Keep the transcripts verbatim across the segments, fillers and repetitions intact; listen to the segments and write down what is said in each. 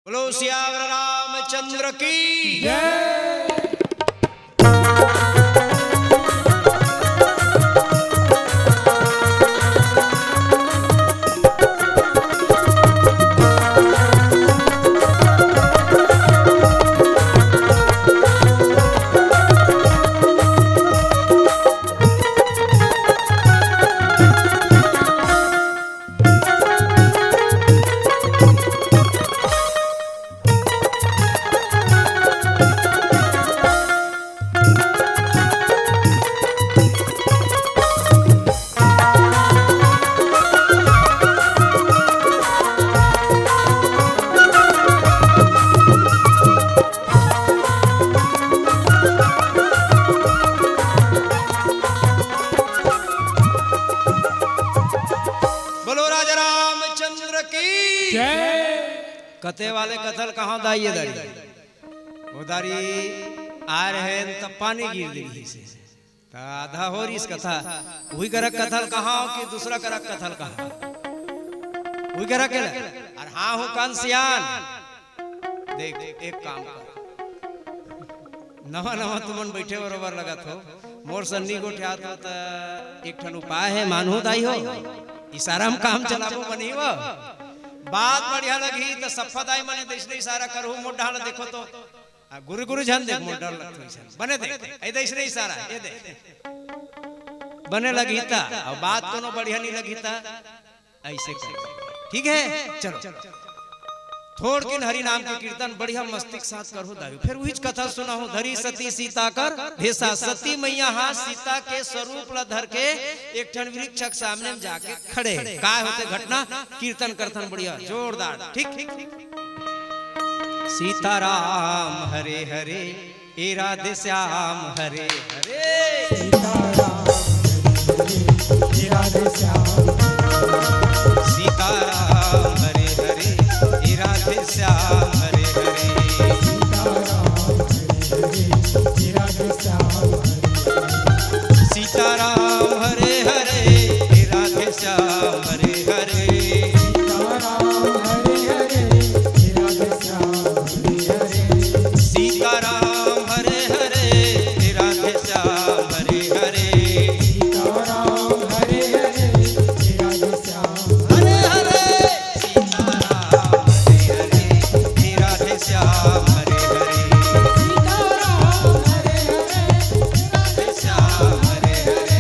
बोलो सियावर रामचंद्र की। बोलो राजा रामचंद्र की। कते वाले कथल कहाँ दाई ये दारी? वो दारी आ रहे हैं तब पानी गिर दी से। त आधा हो रहिस कथा, उही करा कथल कहाँ हो कि दूसरा करा कथल कहाँ? उही करा के ले। अरे हाँ हो कान सियान। देख, एक काम कर। नवा नवा तुमन बइठे बरोबर लगत हो। मोर सन्नी गोठियात हो त एक ठन उपाय हे, मानहू दाई हो। इशारा म काम चलाबो बनी हो। बात बढ़िया लगही त सफा दाई मने दइसने इशारा करहू, मोर डाहर देखो तो। आ, गुरु गुरु झन देख, मोर डर लगत हो अइसन। बने देख, ए दे अइसने इशारा, ए दे। बने लगही त, अउ बात कोनो बढ़िया नहीं लगही त, अइसे कर। ठीक हे, चलो। थोड़किन हरि नाम के कीर्तन बढ़िया मस्ती के साथ करहू दाई। फेर उहीच कथा सुनाहू, धरी सती सीता कर भेसा। सती मइया हा सीता के स्वरूप ला धर के एक ठन वृक्ष के सामने में जाके खड़े हे। काय होथे घटना? कीर्तन करथन बढ़िया, जोरदार, ठीक? सीताराम हरे हरे, ए राधे श्याम हरे हरे। सीताराम हरे हरे, ए राधे श्याम। सीताराम हरे हरे, ए राधे श्याम हरे हरे। सीताराम हरे हरे, ए राधे श्याम हरे हरे। सीताराम हरे हरे, ए राधे श्याम हरे हरे। सीताराम हरे हरे, ए राधे श्याम हरे हरे। सीताराम हरे हरे, ए राधे श्याम हरे हरे। सीताराम हरे हरे, ए राधे श्याम हरे हरे। सीताराम हरे हरे, ए राधे श्याम हरे हरे। सीताराम हरे हरे, ए राधे श्याम हरे हरे।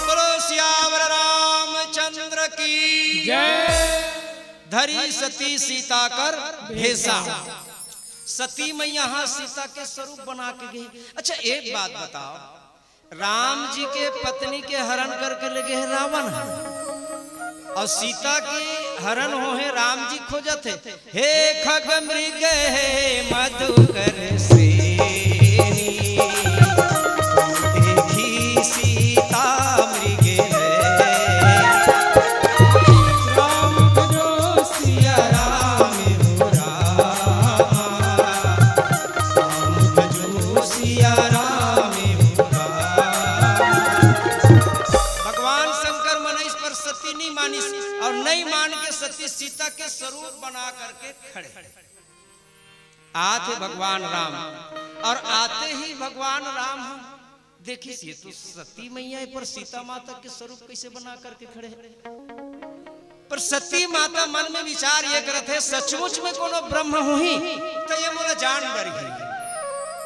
बोलो सियावर रामचंद्र की जय। धरी सती सीता कर भेसा। सती मइया हा सीता के स्वरूप बना के गे। अच्छा, एक बात बताओ, राम जी के पत्नी के हरण करके ले गे हे रावण ह, अउ सीता के हरण होहे, राम जी खोजत हे, हे खग मृग हे मधुकर सेनी, देखी सीता मृग है। राम भजो सिया राम हो रामा, राम भजो सिया राम हो रामा। भगवान शंकर मनइस पर सती नहीं मानिस, अउ नहीं मान के सती सीता के स्वरूप बना करके खड़े। आथे भगवान राम, अउ आते ही भगवान राम ह देखिस ये तो सती मइया हे, पर सीता माता के स्वरूप कइसे बना करके खड़े हे? पर सती माता मन में विचार ये करत हे, सचमुच में कोनो ब्रह्म होही, त ये मोला जान डरही।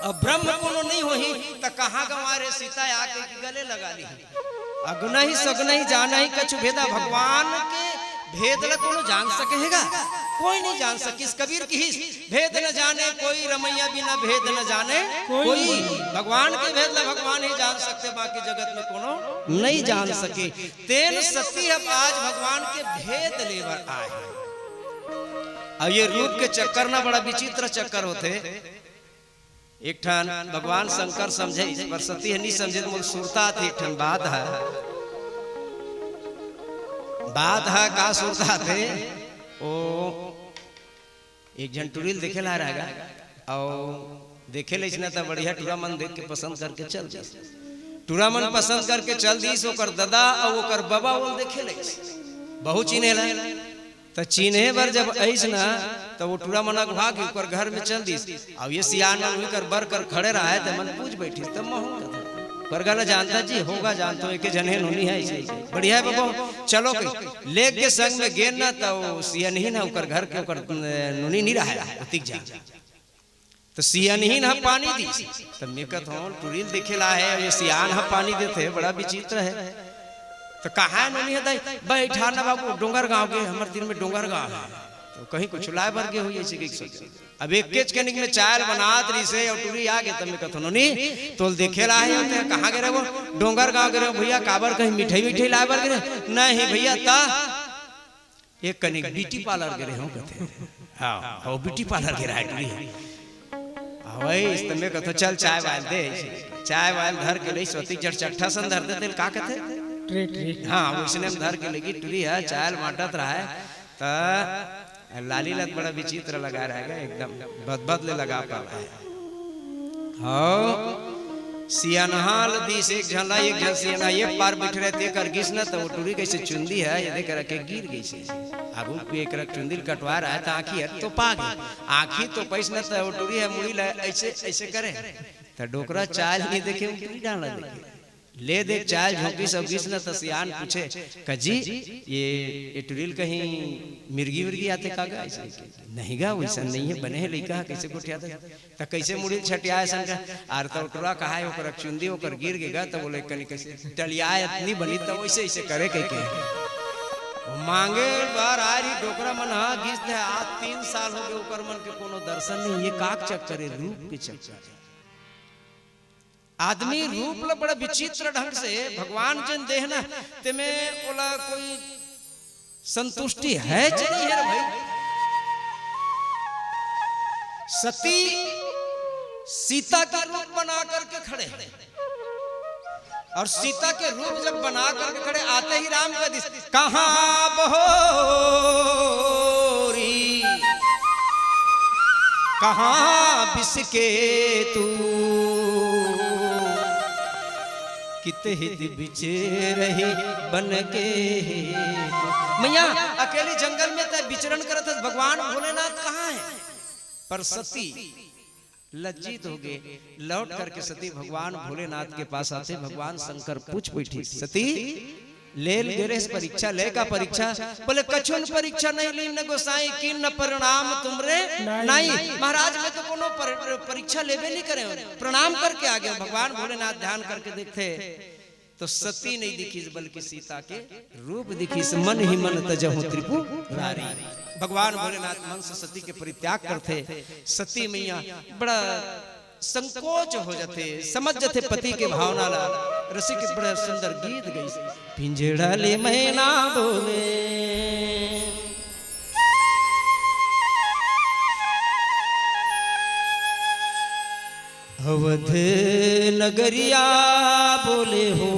अउ ब्रह्म कोनो नहीं होही, त कहाँ गंवारे सीता आके के गले लगा ली। अगुनहि सगुनहि जानहि कछु भेदा, भगवान के भेद ल कोनो जान सके हे गा? कोई नहीं जान सकिस। कबीर किहिस, भेद न जाने कोई रमैया बिना भेद न जाने कोई। कोई। भगवान के भेद ल भगवान ही जान सकथे, बाकी जगत में कोनो नहीं जान सके। तेन सती अब आज भगवान के भेद लेबर आए। अब ये रूप के चक्कर ना बड़ा विचित्र चक्कर होथे। एक ठन भगवान शंकर समझे, पर सती ह नहीं समझे, त मोला सुरता आथे एक ठन बात ह। बात ह का सुरता थे, ओ एक झन टुरी ल देखे ला रह गा, अउ देखे लइस न त बढ़िया टुरा मन देख के पसंद करके चल दिस। टुरा मन पसंद करके चल दिस, ओकर ददा अउ ओकर बबा ओल देखे लइस, बहुत चिन्हे ला। त चिन्हे बर जब अइस न, त ओ टुरा मन अगवा के ओकर घर में चल दिस। अब ये सियान मन उही कर बर कर खड़े रहय, त मन पूछ बैठिस, तब महूं कथंव, "परगा ला जानता जी?" "होगा, जानथंव, एके झन हे, नोनी हे अइसे।" "बढ़िया हे बबा, चलो कही।" लेग के संग में गेन न, त ओ सियनहिन ह ओकर घर के ओकर, अ, नोनी नी रहय, ओतिक जान। त सियनहिन ह पानी दिस। त में कथंव, टुरी ल देखे ला हे, ये सियान ह पानी देथे, बड़ा विचित्र हे। त कहाँ हे नोनी ह दाई? "बइठा न बाबू, डोंगरगांव गे, हमर तीर में डोंगरगांव हे।" त कहीं कुछ लाय बर गे होही, अइसे कहिके सोचे। अब एकेच कनिक में चाय ल बनात रहिसे अउ टुरी आगे, त में कथंव, "नोनी, तोल देखे ला हे, तें कहाँ गे रहे वो?" "डोंगरगांव गे रहे हों भइया।" "काबर, कहीं मिठाई-विठाई लाय बर गे रहे?" "नहीं भइया।" "त?" "एक कनिक ब्यूटी पार्लर गे रहे हों," कथे। "हाँ, हाँ, ब्यूटी पार्लर गे रहे टुरी।" "हाँ, वही, त में कथंव, चल चाय वाय ल दे।" चाय वाय ल धर के लइस, ओतिक जड़ चट्ठा सन धर देथे, तेला का कथे? Tray, tray. हाँ, वइसने में धर के लेगिस टुरी ह, चाय ल बांटत रहय। त लाली ल त बड़ा विचित्र लगा रह गा, एकदम बदबद ले लगा पावय। हव, सियनहा ल दिस एक झन ला, एक झन सियनहा एक पार बइठे रहे, तेकर गिस न, त ओ टुरी कइसे चुंदी ह, ये दे करके गिर गइस। आगू के एक रख चुंदी ल कटवा रहा हे, त आँखी ह तोपा गे। आँखी तोपइस न, त ओ टुरी ह मुड़ी ला अइसे, अइसे करे। त डोकरा चाल नइ देखे, टुरी डांड़ ल देखे। ले दे चाल झोंकिस अउ गिस न, त सियान पूछे, "का जी, ये, ये टुरी ल कहीं मिर्गी-विर्गी आथे का गा?" अइसे, "नहीं गा, वइसन नइ हे, बने हे लइका ह, कइसे गोठियाथे?" त कइसे मुड़ी ल छटियाय अइसन का? अरे त ओ टुरा कहाय, ओकर चुंदी ओकर गिर गे गा, त बोले, "कनी कइसे टलियाय अतनी बनी, त वइसे, वइसे करे," कहिके। ओ मांगे बर आय रही डोकरा मन ह, गिस न, आज तीन साल हो गे, ओकर मन के कोनो दर्शन नहीं। ये का के चक्कर हे? रूप के चक्कर हे। आदमी रूप ल बड़ा विचित्र ढंग से भगवान जेन देहे न, तेमे ओला कोई संतुष्टि हे च नहीं हे रे भाई। सती सीता का रूप बना करके खड़े हे, अउ सीता के रूप जब बना करके खड़े, आते ही राम कह दिस, "कहाँ बहोरी, कहाँ बिसके तू, कित हित बिचरही बन के।" मइया, अकेली जंगल में तैं बिचरन करत हस, भगवान भोलेनाथ कहाँ हे? पर सती लज्जित हो गे, लौट करके सती भगवान भोलेनाथ के पास आथे, भगवान शंकर पूछ बैठी, "सती, ले ल गे रहेस परीक्षा, ले का परीक्षा?" बोले, "कछुन परीक्षा नहीं लीन गोसाई, कीन न प्रणाम तुमरे नहीं। नहीं। महाराज, मैं तो कोनो पर-, परीक्षा लेबे नहीं करे, प्रणाम करके आ गए।" भगवान भोलेनाथ ध्यान करके देखथे, तो सती नहीं दिखिस, बल्कि सीता के रूप दिखिस, "मन ही मन तजहु त्रिपुरारी।" भगवान भोलेनाथ मन से सती के परित्याग करथे। सती मइया बड़ा संकोच हो जाथे, समझ जाथे पति के भावना ला। रसिक बड़ा सुंदर गीत गइस, "पिंजड़ा ले मैना बोले, अवध नगरिया बोले हो,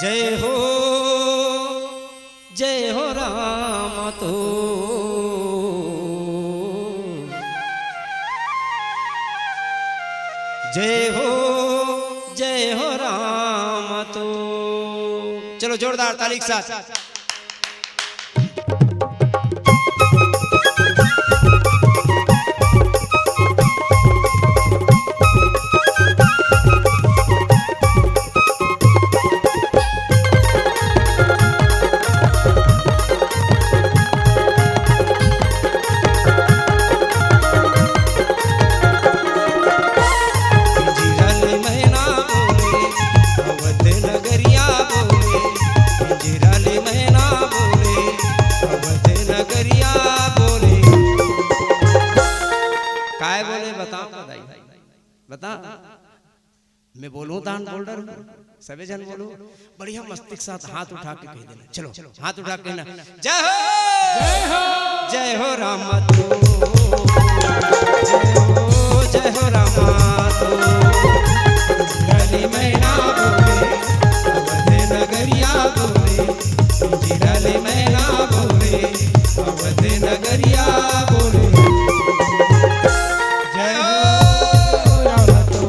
जय हो, जय हो राम तो, जय हो, जय हो राम तो।" चलो जोरदार ताली के साथ। काय बोले बताओ, बताइए, बताओ। मैं बोलूं तान बोल डर, सबे झन बोलो, बढ़िया मस्ती के साथ हाथ उठा के कह देना। चलो, हाथ उठा के कहना, "जय हो, जय हो, जय हो राम तो, जय हो, जय हो राम तो।" बोले, पिंजरा ले मैना बोले, अवध नगरिया बोले। जय हो राम तो,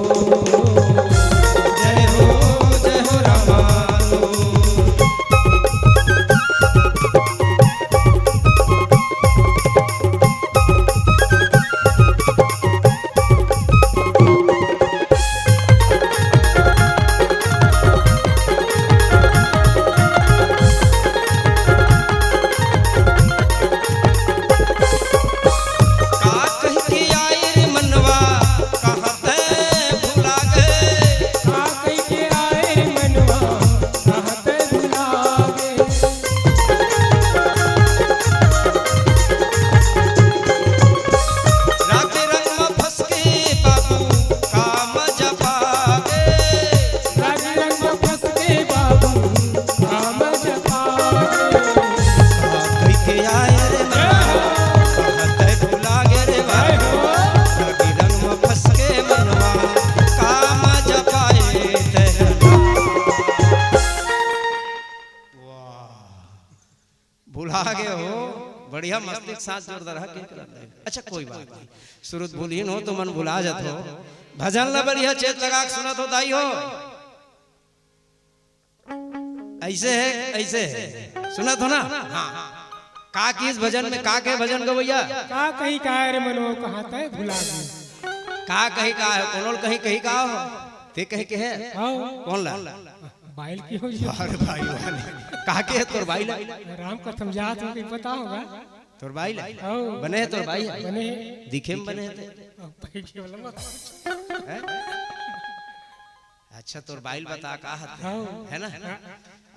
जय हो, जय हो राम तो। का कहि के आए रे मनवा, कहाँ तैं भुला गे। का कहि के आए रे मनवा, कहाँ तैं भुला गे। राग रंग म फंस के बाबू, का मजा पागे। राग रंग म फंस के बाबू, का मजा पागे। का कहि के आए रे मनवा, कहाँ तैं भुला गे रे बाबू। राग रंग म फंस के मनवा, का मजा पाए तैं। वाह। भुला गे हो। बढ़िया, मस्ती के साथ जोरदार है, के करत है। अच्छा, कोई बात नहीं, सुरुत भूलहीन हो तो मन भुला जात हो। भजन ला बढ़िया चेत लगा के सुनत हो दाई हो। ऐसे है, ऐसे है, सुनत हो ना? हाँ। का किस भजन में, का के भजन गवैया? का कहि का रे मनो, कहाँ तैं भुला गे। का कहि का है, कोनो ल कहि, कहि का हो? तैं कहि के है? हाँ। कोन ला? बाइल के हो जी। अरे भाई वाले। कहाँ के है तोर बाइल? राम कथम जात हो, कहीं पता होगा। तोर बाइल? हाँ। बने है तोर बाइल? बने है। दिखे में बने है ते? अब भाई के वाला मत। हैं? अच्छा, तोर बाइल बता का हत? हाँ। है ना? हाँ।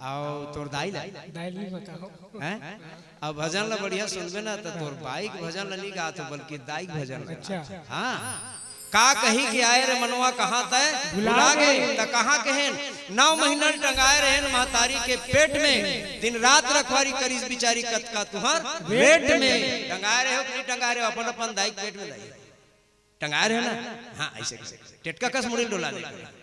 अउ तोर दाई ला? दाई नहीं बताओ। हैं? अब भजन ला बढ़िया सुनबे ना, त तोर बाई के भजन ला नहीं गात हो, बल्कि दाई के भजन ला। अच्छा। हाँ। का कहि के आए रे मनवा, कहाँ तैं भुला भुला गे। गे। त कहाँ के हेन? नौ महीना टंगाए रहेन महतारी के पेट में, दिन रात रखवारी करिस बिचारी कतका तुँहर वेट में। टंगाए रहे हो कि नहीं टंगाए रहे हो? अपन, अपन दाई के पेट में दाई। टंगाए रहे ना? हाँ, ऐसे, ऐसे। टेटका कस मुड़ी ल डोला दे।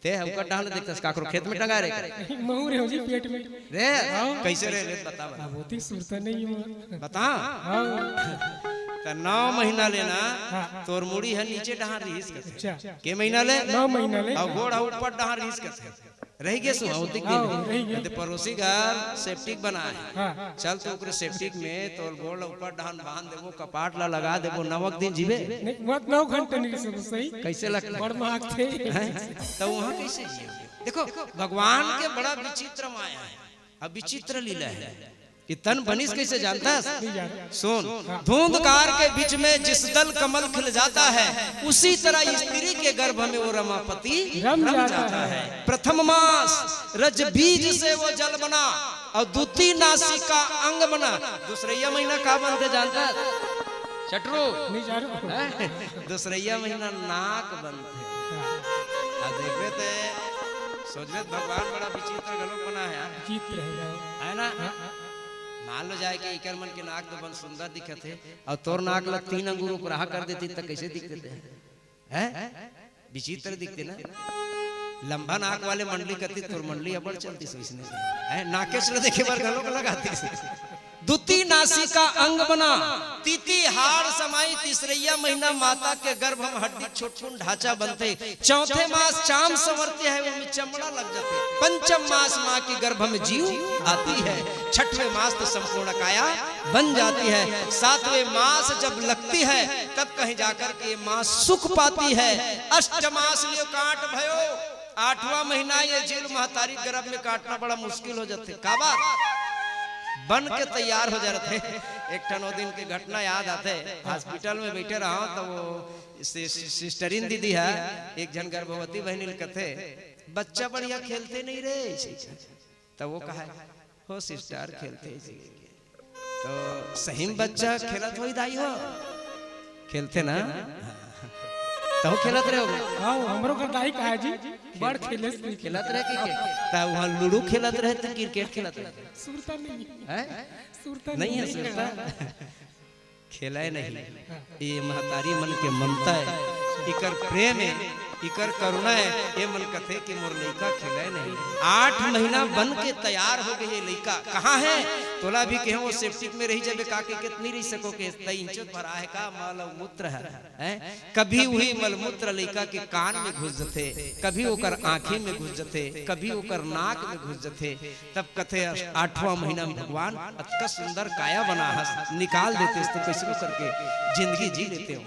तैं ह ओकर डहन ल देखथस, काकरो खेत में टंगाए रहे। महूँ रहे हो जी पेट में। रे, हाँ। कैसे रहे रे? बता, बता। अब ओती सुरता नहीं हो। बता। हाँ। त नौ महीना ले ना, हाँ। तोर मुड़ी ह नीचे डहन रिहिस कथे। अच्छा। के महीना ले? नौ महीना ले। अउ गोड़ ह ऊपर डहन रिहिस कथे। रहि गे सुहा, ओतिक दिन। हाँ, रहि गे। कहते, "पड़ोसी घर सेप्टिक बना है। हाँ। चल तो ओकरे सेप्टिक में तोर गोड़ ल ऊपर डहन बांध देबो, कपाट ला लगा देबो, नवक दिन जीबे।" नहीं, मत नौ घंटा नहीं सो सही। कैसे लगता? बड़ महक थे। हैं? तो वहाँ कैसे जिए? देखो, भगवान के बड़ा विचित्र माया है, अब विचित्र लीला है। ये तन बनिस कैसे जानता है? नहीं जानता। सुन, हाँ। धुंधकार के बीच में जिस दल कमल खिल जाता है, उसी तरह स्त्री के गर्भ में वो रमापति रम रम जाता जाता है। है। प्रथम मास रज बीज से वो जल बना और द्वितीय नासिका अंग बना। दूसरैया महीना का बनथे जानता है? चटरू। नहीं जानू। हैं? दूसरैया महीना नाक बनथे। हाँ। आ देखबे ते, सोचबे त भगवान बड़ा विचित्र घलोक बना है यार। विचित्र है यार। है ना? हाँ। मान लो जाए कि इकर मन के नाक तो बन सुंदर दिखत है, अउ तोर नाक ल तीन अंगुर उपराहा कर देती त कैसे दिखते ते? हैं? विचित्र दिखते ना। लंबा नाक वाले मंडली करती, तोर मंडली अबड़ चलती सो इसने। हैं? नाकेश ल देखे बर घलोक लगाती। द्वितीय नासिका अंग बना, तीती हाड़ समाई, तीसरैया महीना माता के गर्भ में हड्डी छोटकुन ढांचा बनथे। चौथे मास चाम संवरती है, ओमे चमड़ा लग जाथे। पंचम मास माँ के गर्भ में जीव आती है। छठवें मास तो संपूर्ण काया बन जाती है। सातवें मास जब लगती है, तब कहीं जाकर के माँ सुख पाती है। अष्टमास लियो काट भयो, आठवां महीना ये जीव ल महतारी गर्भ में काटना बड़ा मुश्किल हो जाथे। काबर? बन के तैयार हो जाथे। एक ठन ओ दिन के घटना याद आथे। हॉस्पिटल में बैठे रहा तो वो सि-, सि-, सिस्टरिन दीदी है, एक झन गर्भवती बहिनी ल कथे, "बच्चा बढ़िया खेलते नहीं रे।" तो वो कहा, "हो सिस्टर, खेलते जी।" तो सही में बच्चा खेलत होई दाई हो? खेलथे ना? तहूँ खेलत रहे होगे। हाँ, हमरो घर दाई कहा जी, बड़ खेले से खेलत रहे कि के? त वहाँ लूडो खेलत रहे त क्रिकेट खेलत रहे? सुरता नहीं। हैं? सुरता नहीं है, नहीं। सुरता? खेले नहीं। हाँ। ये महतारी मन के ममता है, इकर प्रेम है। इकर करुणा हे, ये मन कथे कि मोर लइका खिलय नहीं। आठ महीना बन के तैयार हो गे हे लइका, कहाँ हे? तोला भी कहे वो सेप्टिक में रही जबे, का के कितनी रही सको के, तई इंचो भरा हे का, मल मूत्र हे, हैं? कभी उही मलमूत्र लइका के कान में घुस जथे, कभी ओकर आँखी में घुस जथे, कभी ओकर नाक में घुस जथे। तब कथे, "अष्ट-, आठवां महीना में भगवान अतका सुंदर काया बना हस, निकाल देते तो कैसनो करके जिंदगी जी लेते हो।"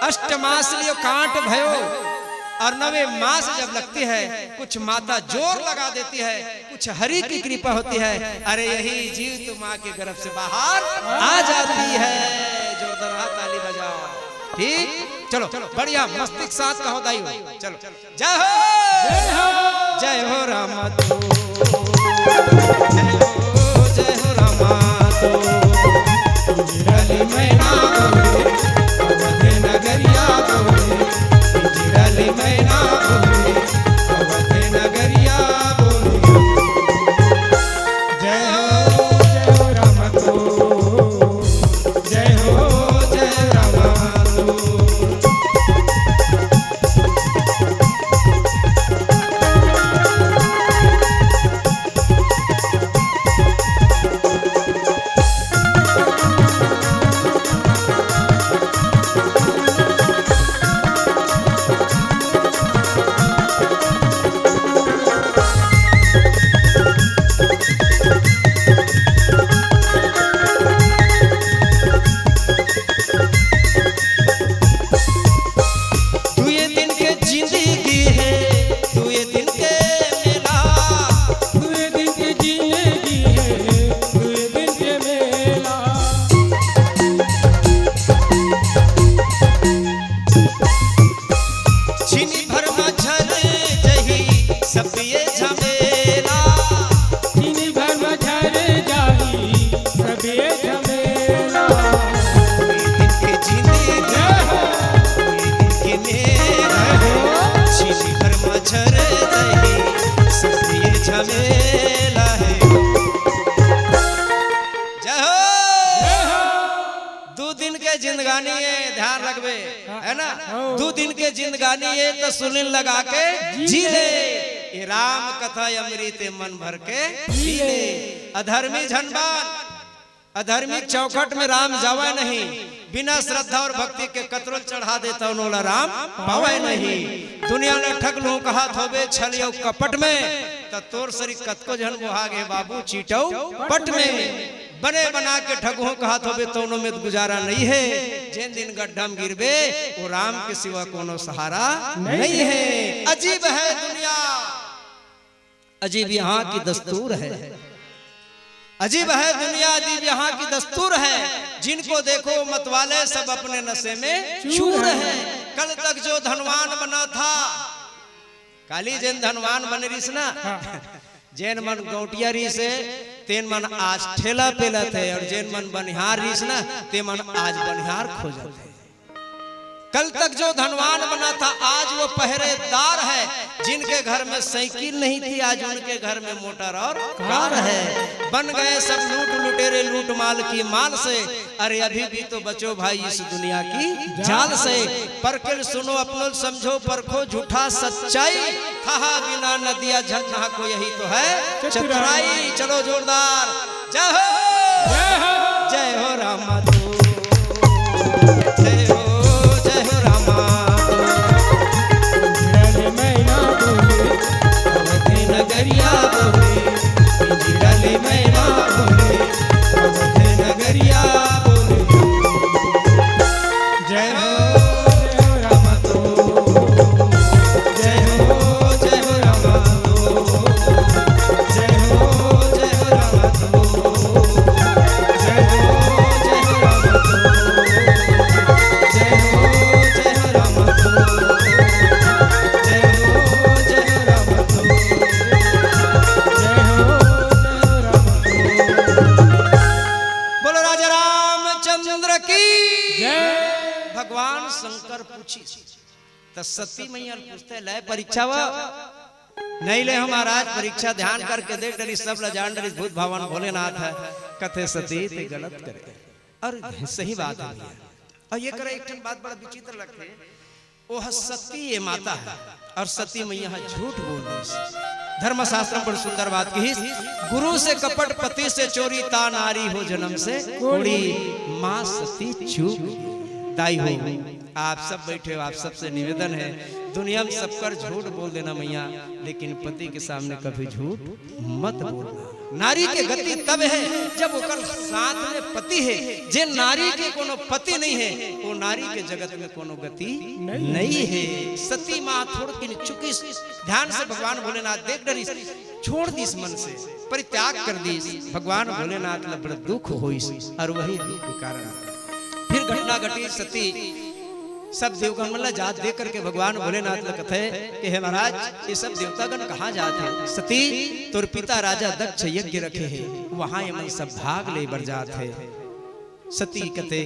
अष्ट मास लियो कांट भयो, और नवे मास जब लगती है, कुछ माता जोर लगा देती है, कुछ हरि की कृपा होती है, अरे यही जीव तो माँ के गर्भ से बाहर आ जाती है। जोरदार हाथ ताली बजाओ। ठीक, चलो, बढ़िया, मस्ती के साथ कहो दाई हो। चलो, जय हो, जय हो रामा तू, जय हो, जय हो रामा तू। बिजरली मैना बोले, अवध नगरिया बोले, बिजरली मैना बोले, अवध नगरिया बोले। जय हो, जय हो रामा तू, जय हो, जय हो रामा तू। दुए दिन के जिंदगी हे, दुए दिन के मेला। दुए दिन के जिंदगी हे, दुए दिन के मेला। छिनी भर म झर जही सब ये झमेला। छिनी भर म झर जाही सब ये झमेला। दुए दिन के जिंदगी, दुए दिन के मेला। छिनी भर म झर जही सब ये झमेला हे। जय हो। दू दिन के जिंदगानी हे, ध्यान रखबे, हाँ। है ना? हाँ। दू दिन के जिंदगानी हे, तो सुनिन लगा के जी जी ले। ले। ये राम कथा अमृत हे, मन भर के जी पी ले। ले। अधर्मी झन बन, अधर्मी चौखट में राम जावय नहीं, बिना श्रद्धा और भक्ति के कतरो ल चढ़ा देथव, ओला राम पावय नहीं। दुनिया ल ठग लूं कहत होबे छल अउ कपट में, त तोर सरी कतको झन बोहा गे बाबू चीटउ पट में। बने बना के ठगहूं कहत होबे, तउनो में त गुजारा नइ हे। जेन दिन गड्ढा म गिरबे, ओ राम के सिवा कोनो सहारा नइ हे। अजीब है दुनिया, अजीब यहाँ की दस्तूर है। अजीब है दुनिया, अजीब यहाँ की दस्तूर है। जिनको देखो मतवाले, सब अपने नशे में चूर है। कल तक जो धनवान बना था, काली जेन धनवान बने रिहिस ना, हाँ। जेन मन गौंटिया रिहिस हे, तेन मन आज ठेला पेलत हे, और जेन मन बनिहार रिहिस ना, ते मन आज बनिहार खोजत हे। कल तक जो धनवान बना था, आज वो पहरेदार है। जिनके घर में साइकिल नहीं थी, आज उनके घर में मोटर और कार है। बन गए सब लूट लुटेरे, लूट माल की माल से। अरे अभी भी तो बचो भाई इस दुनिया की जाल से। परखिल सुनो अपनो समझो, परखो झूठा सच्चाई। थाहा बिना नदिया झरना को, यही तो है चतुराई। चतुराई। चलो जोरदार। जय हो। जय हो। जय हो रामा तू। जय हो, जय हो रामा तू। बिजरल मैना बोले, अवध नगरिया बोले। बिजरल मैना बोले, अवध नगरिया बोले। जय हो, जय हो रामा तू। जय हो, जय हो रामा तू। जय हो, जय हो रामा तू। जय हो, जय हो रामा तू। जय हो, जय हो रामा तू। जय हो, जय हो रामा तू। जय हो, जय हो रामा तू। बोलो राजा रामचंद्र की जय। भगवान शंकर पूछिस, त सती मैया ल पूछथे, "ले परीक्षा वा?" "नहीं ले हो महाराज, परीक्षा ध्यान करके देख डरी, सब ला जान डरी, भूत भगवान भोलेनाथ हे।" कथे, "सती, ते गलत करे।" और सही बात हे भैया। और ये करे एक ठन बात बड़ा विचित्र लगथे। ओह सती ये माता हे, अउ सती मैया ह झूठ बोल दिस। धर्मशास्त्र म बड़ सुंदर बात किहिस, गुरु से कपट, पति से चोरी, ता नारी हो जनम से कोढ़ी, माँ सती चूक। दाई हो, आप सब बैठे हो, आप सबसे निवेदन हे, दुनिया म सबकर झूठ बोल देना मैया, लेकिन पति के सामने कभी झूठ मत बोलना। नारी के गति तब हे, जब ओकर साथ में पति हे। जे नारी के कोनो पति नइ हे, वो नारी के जगत में कोनो गति नइ हे। सती माँ थोड़किन चुकिस, ध्यान से भगवान भोलेनाथ देख डरिस, छोड़ दिस मन से, परित्याग कर दिस। भगवान भोलेनाथ ला बड़ दुख होइस, अउ वही दुख के कारण फिर घटना घटी। सती सब देवगन मन ला जात देख करके भगवान भोलेनाथ ला कथे कि हे महाराज, ये सब देवतागन कहाँ जात हे? सती, तोर पिता राजा दक्ष यज्ञ रखे हे, वहाँ ये मन सब भाग ले बर जात हे। सती कथे,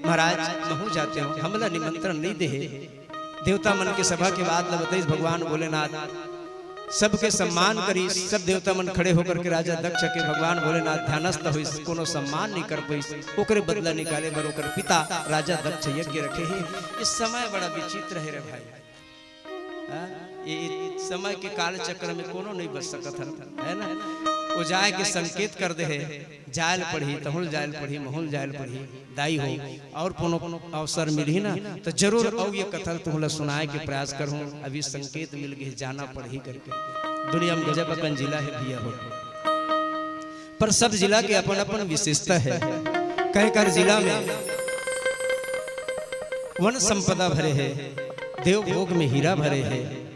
महाराज, महूँ जात हँव, हमला निमंत्रण नइ दे हे। देवता मन के सभा के बात ल बतइस भगवान भोलेनाथ, सबके सम्मान करिस। सब देवता मन खड़े होकर के राजा दक्ष के भगवान भोलेनाथ ध्यानस्थ होइस, कोनो सम्मान नइ कर पइस। ओकरे बदला निकाले बर ओकर पिता राजा दक्ष यज्ञ रखे हे। ये समय बड़ा विचित्र हे रे भाई। हाँ? ये समय के काल चक्र में कोनो नइ बच सकत हन, हे ना? वो जाय के संकेत कर दे हे, जाय ल पड़ही, तहूँ ल जाय ल पड़ही, महूँ ल जाय ल पड़ही। दाई हो, अउ कोनो अवसर मिलही ना, त जरूर अउ ये कथा ल तुमला सुनाय के प्रयास करहूँ। अभी संकेत मिल गे, जाना पड़ही करके। दुनिया म गजब अकन जिला हे भैया हो, पर सब जिला के अपन-अपन विशेषता हे। कई कर जिला में वन संपदा भरे हे, देव भोग में हीरा भरे हे।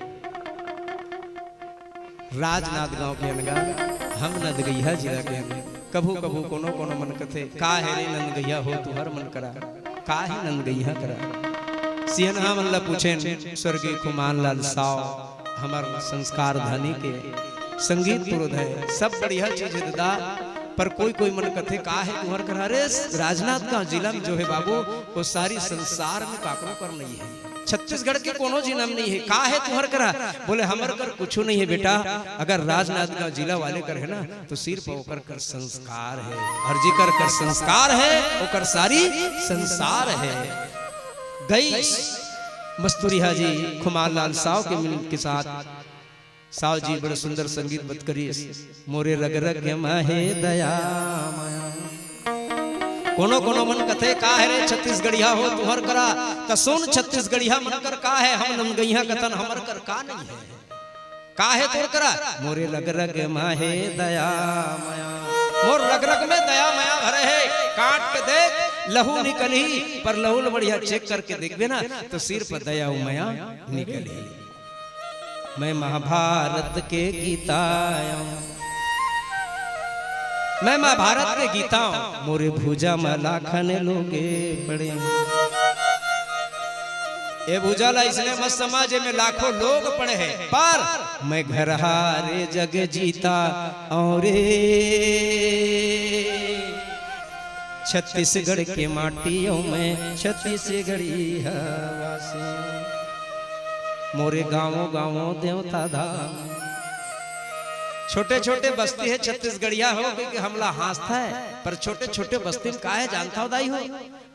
राजनांदगांव के अनगा, हम नंदगैहा जिला के अनगा। कभू-कभू कोनो-कोनो मन कथे, "का हे रे नंदगैहा हो तुहर मन करा? का हे नंदगैहा करा?" सियनहा मन ला पूछेन, स्वर्गीय खुमान लाल साव, हमर संस्कार धनी के संगीत पुरोध हे, सब बढ़िया चीज हे ददा, पर कोई-कोई मन कथे, "का हे तुहर करा?" अरे, राजनांदगांव जिला में जो हे बाबू, वो सारी संसार में काकरो कर नइ हे। छत्तीसगढ़ के कोनो जिला म नइ हे। का हे तुहर करा? बोले, "हमर कर कुछू नइ हे बेटा, अगर राजनांदगांव जिला वाले कर हे ना, तो सिर्फ ओकर कर संस्कार हे, अउ जेकर कर संस्कार हे, ओकर सारी संसार हे।" गई मस्तुरिहा जी खुमान लाल साव के मिल के साथ साव जी बड़ा सुंदर संगीत बत करिस। मोरे रग रग म हे दया मया। कोनो कोनो मन कथे, "का हे रे छत्तीसगढ़िया हो तुहर करा?" त सुन छत्तीसगढ़िया मन कर का हे, हम नंदगैहा कथन, हमर कर का नइ हे? का हे तोर करा? मोरे रग रग म हे दया मया। मोर रग रग में दया मया भरे हे। काट के देख, लहू निकलही, पर लहू ल बढ़िया check करके देखबे ना, त सिर्फ दया अउ मया निकलही। मैं महाभारत के गीता आंव। मैं महाभारत के गीता आंव। मोरे भुजा म लाखन लोगे पड़े। ए भुजा ला अइसने मत समझ, एमे लाखों लोग पड़े हे, पर मैं घर हारे जग जीता आंव रे। छत्तीसगढ़ के माटी अउ मैं छत्तीसगढ़ी ह वासी। मोरे गाँवों गाँवों देवता धाम। छोटे छोटे बस्ती हे छत्तीसगढ़िया हो, क्योंकि हमला हाँसत हे, पर छोटे छोटे बस्ती म का हे जानत हव दाई हो?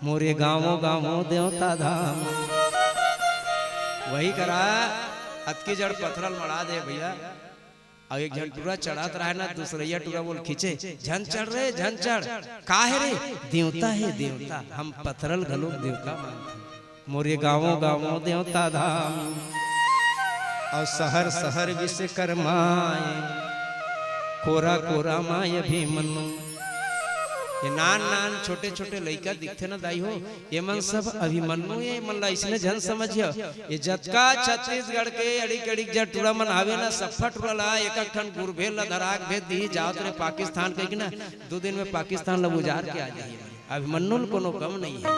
मोरे गाँवों गाँवों देवता धाम। वही करा अतकी जड़ पथरा ल मड़ा दे भैया। अउ एक झन टूरा चढ़त रहे ना, दूसरइया टूरा बोल खींचे, "झन चढ़ रे, झन चढ़।" "का हे रे?" "देवता हे, देवता। हम पथरा ल घलोक देवता मानथन।" मोरे गाँवों गाँवों देवता धाम, अउ शहर शहर विश्वकर्मा ए, कोरा कोरा माय अभिमन्यु। ये नान नान छोटे छोटे लइका दिखथे ना दाई हो, ये मन सब अभिमन्यु ए, ये मन ला अइसने झन समझिया। ये जतका छत्तीसगढ़ के अड़िक अड़िक जन टूरा मन हावे ना, सफ्फा टूरा ला एक एक ठन गुरभेल ला धरा के भेज दिही, "जावत रे पाकिस्तान," कहिके ना, दू दिन में पाकिस्तान ला उजार के आ जाही। अभिमन्यु ल कोनो गम नइ हे।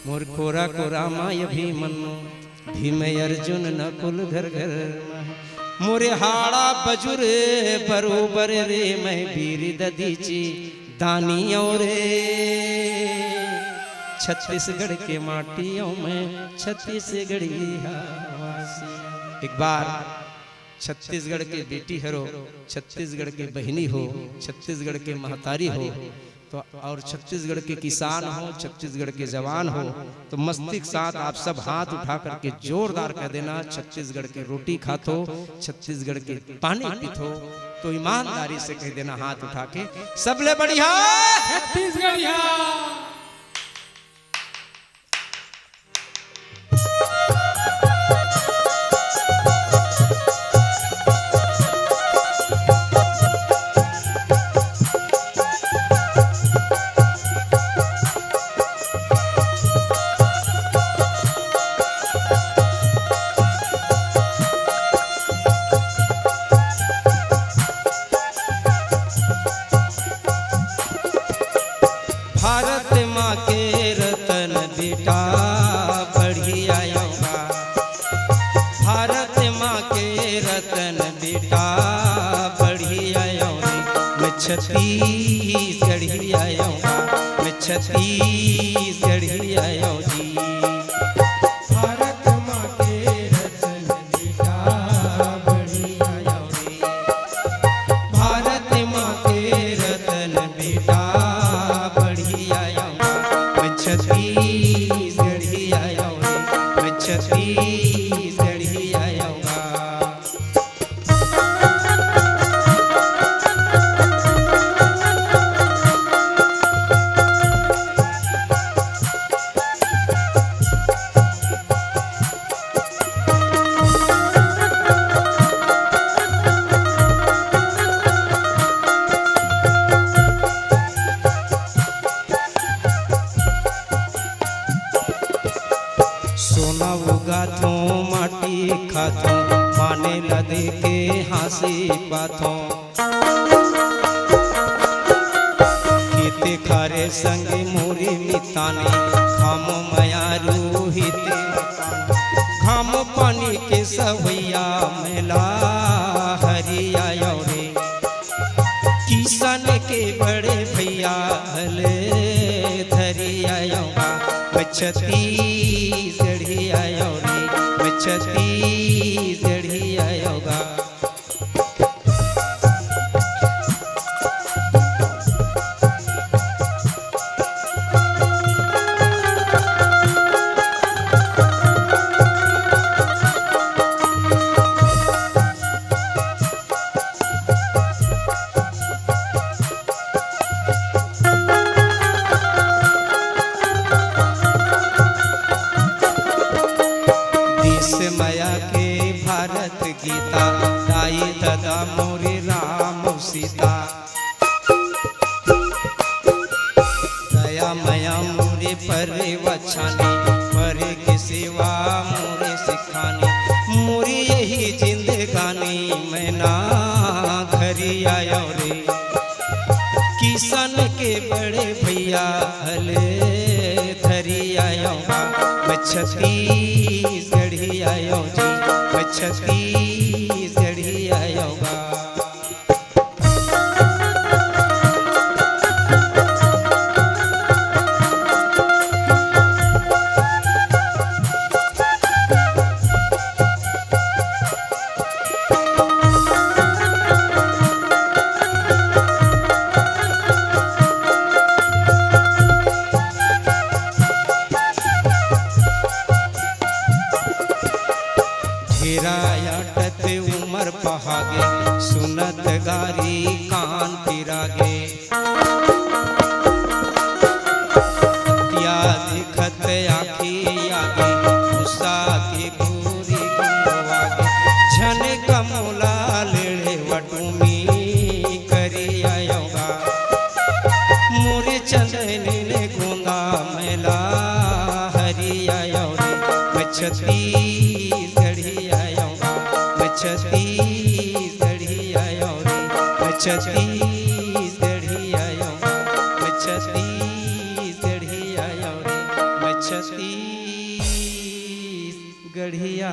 मोर कोरा कोरा माय अभिमन्यु, भीम अर्जुन नकुल घर घर माय। मोरे हाड़ा बजुर बरोबर रे, मैं वीर दधीचि दानी अंव रे। छत्तीसगढ़ के माटी अंव मैं छत्तीसगढ़ी ह वासी। एक बार छत्तीसगढ़ के बेटी हरो, छत्तीसगढ़ के बहिनी हो, छत्तीसगढ़ के महतारी हो, तो और छत्तीसगढ़ के किसान हो, छत्तीसगढ़ के जवान हो, तो मस्ती के साथ आप सब हाथ उठा करके जोरदार कह देना, "छत्तीसगढ़ के रोटी खाथो, छत्तीसगढ़ के पानी पीथो।" तो ईमानदारी से कह देना हाथ उठा के, "सबले बढ़िया छत्तीसगढ़िया।" भारत माँ के रतन बेटा बढ़िया आयो गा। भारत माँ के रतन बेटा बढ़िया आयो रे। मैं छत्तीसगढ़ी आयो गा, मैं छत्तीसगढ़ी आयो जी। भारत माँ के रतन बेटा बढ़िया आयो रे। भारत माँ के रतन बेटा बढ़िया आयो गा। मैं छत्तीसगढ़ी आयो रे, मैं छत्तीसगढ़ी आयो गा। सोना उगाथों, माटी खाथों, माने ला देके हाँसी पाथों। खेते खारे संग मोरी मितानी, खाम मयारू हिते। घाम पानी के सवैया मेला हरिया आयो रे। किसान के बड़े भैया हले धरी आयो गा। मैं छत्तीसगढ़ी आयो रे, मैं छत्तीसगढ़ी आयो गा। देश मया के भारत गीता, दाई ददा मोरे राम सीता। दया मया मोरे परे वछानी, परे के सेवा मोरे सिखानी। मोरी यही जिंदगानी मैं ना घरी आयो रे। किसान के बड़े भैया हले धरी आयो गा। मैं छत्तीसगढ़ी आयो जी, मैं छत्तीसगढ़ी आयो गा। घेरा अटत उमर पहागे, सुनत गारी कान पिरागे। या देखत आँखी आगे, गुस्सा के पूरी गुंगवा गे। झन कमोला लेड़े वटुमी करी आयो गा। मोरे चंदनी ने गोंदा मेला हरी आयो रे। मैं छत्तीसगढ़ी आयो गा, मैं छत्तीसगढ़ी आयो रे। मैं छत्तीसगढ़ी आयो गा, मैं छत्तीसगढ़ी आयो रे। मैं छत्तीसगढ़िया